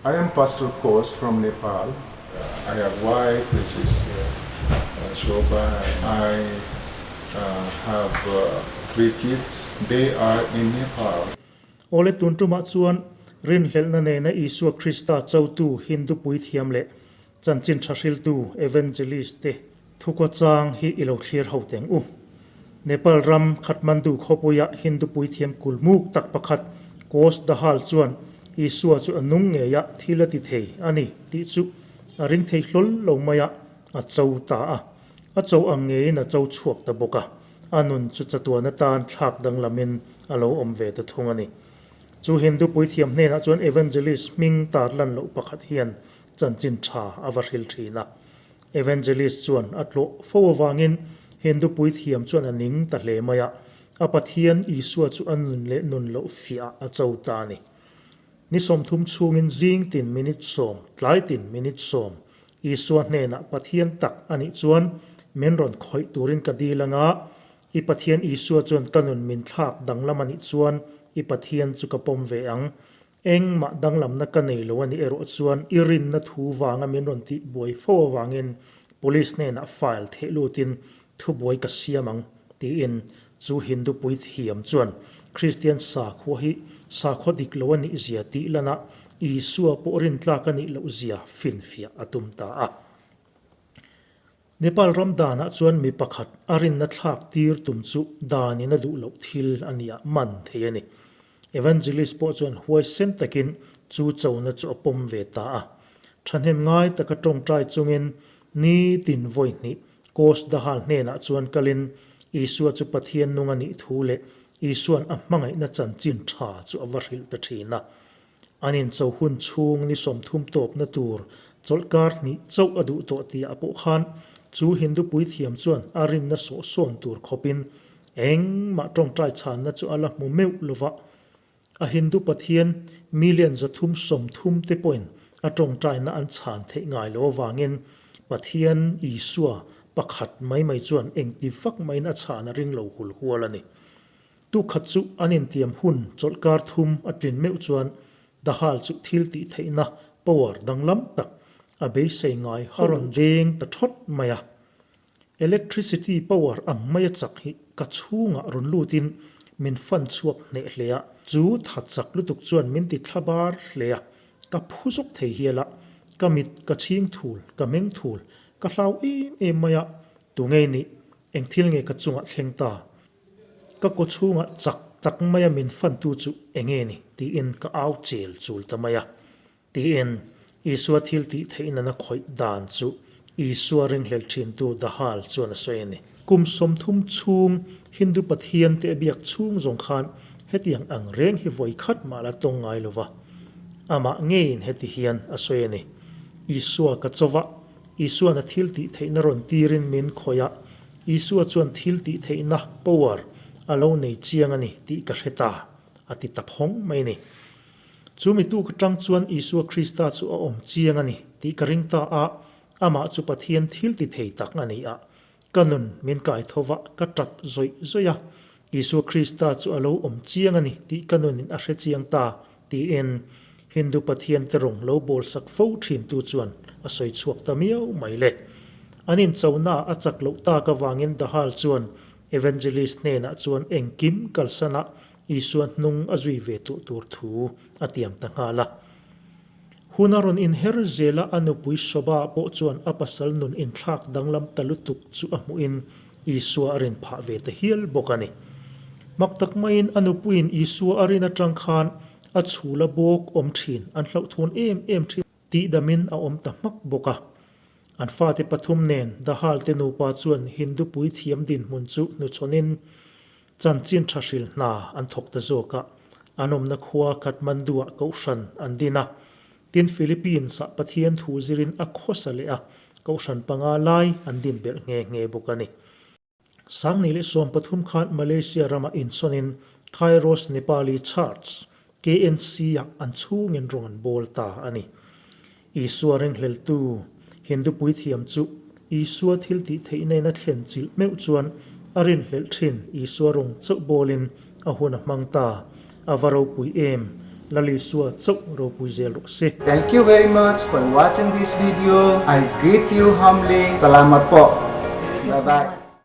I am Pastor Kos from Nepal. I have wife which is Shobha. I have three kids. They are in Nepal. Awle tun tumah chuan rinhlelhna nena Isua Krista chotu Hindu puithiam leh chanchin tha hriltu Evangelist te thukaw chang hi i lo thlir ho teng u. Nepal ram Kathmandu khawpuia Hindu puithiam kulmuk tak pakhat Kosh Dahal chuan Isua chu a nung ngei a, thil a ti thei a ni tih chu a ring thei hlawl lo mai a, a cho ta a. A cho ang ngeiin a cho chhuak ta bawk a, a nun chu chatuan atan thlak danglamin a lo awm ve ta thung a ni. Chu Hindu puithiam hnenah chuan Evangelist hming tar lan loh pakhat hian chanchin tha a va hril thin a. Evangelist chuan a tlawh fo avangin Hindu puithiam chuan a ning ta hle mai a, a Pathian Isua chu a nun leh nun loh fiah a cho ta a ni. Ni 30 chhungin zing tin minute 10, tlai tin minute 10 Isua hnenah Pathian tak a nih chuan min rawn khawih turin ka dil anga, i Pathian Isua chuan ka nun min thlak danglam a nih chuan i Pathian chu ka pawm ve ang. Engmah danglamna ka nei lo a nih erawh chuan i rinna thu vanga min rawn tih buai fo avangin Police hnenah file theh lutin thubuai ka siam ang tiin chu Hindu puithiam chuan Kristian sakhua hi sakhaw dik lo a nih zia tih lanah Isua pawh rintlak a nih loh zia finfiah a tum ta a. Nepal ram danah chuan mi pakhat a rinna thlak tir tum chu danin a duh loh thil a nih ah man thei a ni. Evangelist pawh chuan huaisen takin chu chona chu a pawm ve ta a. Thahnem ngai taka tawngtai chungin ni tin vawi hnih Kosh Dahal hnenah chuan kalin Isua chu Pathian nung a nih thu leh Isua'n a hmangaihna chanchin tha chu a va hrilh ta thin a. An incho hun chhung ni 30 tawpna tur chawlhkar hnih chauh a duh tawh tih ah pawh khan chu Hindu puithiam chuan a rinna sawhsawn tur khawpin engmah tawngtai chhanna chu a la hmu meuh lova. A Hindu pathian million 330 te pawhin a tawngtaina an chhan theih ngai lo avangin Pathian Isua pakhat mai mai chuan engti vak maiin a chhan a ring lo hul hual a ni. Tukhat chu an intiam hun chawlhkar thum a tlin meuh chuan Dahal chu thil tih theihna power danglam tak a beisei ngai a rawn deng ta thawt mai a. Electricity power ang maia chak hi ka chhungah rawn lutin min fan chhuak hneh hle a, chu tha chak lutuk chuan min ti thla bar hle a, ka phu zawk thei hial a, ka mit ka chhing thul, ka meng thul, ka hlau em em mai a, tunge nih, eng thil nge ka chungah thleng ta? Ka kaw chhungah chak tak maia min fantu chu enge ni? tiin ka au chel chul ta mai a. Tiin Isua thil tih theih nana khawih dan chu Isua ringhlel thintu Dahal chuan a sawi a ni. Kum 30 chhung Hindu pathian te a biak chhung zawng khan hetiang ang reng hi vawi khat mah la tawng ngai lo va. Amah ngeiin heti hian a sawi a ni. Isua ka chawva, Isuan a thil tih theihna rawn tirin min khawih a, Isua chuan thil tih theihna, power, a lo nei chiang a ni tih ka hre ta, a ti ta phawng mai a ni. Chu mi tuk atang chuan Isua Krista chu a awm chiang a ni tih ka ring ta a, amah chu Pathian thil ti thei tak a ni a. Ka nun min kai tho va, ka tap zawih zawih a. Isua Krista chu a lo awm chiang a ni tih ka nunin a hre chiang ta, tiin Hindu Pathian te rawng lo bawl sak fo thintu chuan a sawi chhuak ta miau mai le. An inchonaah a chak loh tak avangin Dahal chuan Evangelist hnenah chuan engkim kalsanah Isua hnung a zui ve tawh tur thu a tiam ta nghal a. Hun a rawn inher zel a, a nupui Shobha pawh chuan a pasal nun inthlak danglam ta lutuk chu a hmuhin Isua a rin phah ve ta hial bawk a ni. Mak tak maiin a nupuiin Isua a rin atang khan a chhul a bawk awm thin, an hlauhthawn em em thin tih damin a awm ta hmak bawk a. An fate pathum nen Dahal te nupa chuan Hindu puithiam dinhmun chu hnuchhawnin Chanchin tha hril hna an thawk ta zawk a, an awmna khua Kathmandu-ah Kohhran an din a. Tin, Philippines-ah Pathian thu zirin a khawsa leh a, Kohhran panga lai an din belh nghe nghe bawk a ni. 2013 khan Malaysia ramah insawnin Kairos Nepali Church, KNC, ah an chhungin rawng an bawl ta a ni. Isua ringhleltu Hindu puithiam chu Isua thil tih theih nena thlen chilh meuh chuan a rinhlelh thin. Isua rawng chauh bawlin a hun a hmang ta. A va ropui em! Lal Isua chauh ropui zel rawh se. Thank you very much for watching this video. I greet you humbly. Salamat po. Bye bye.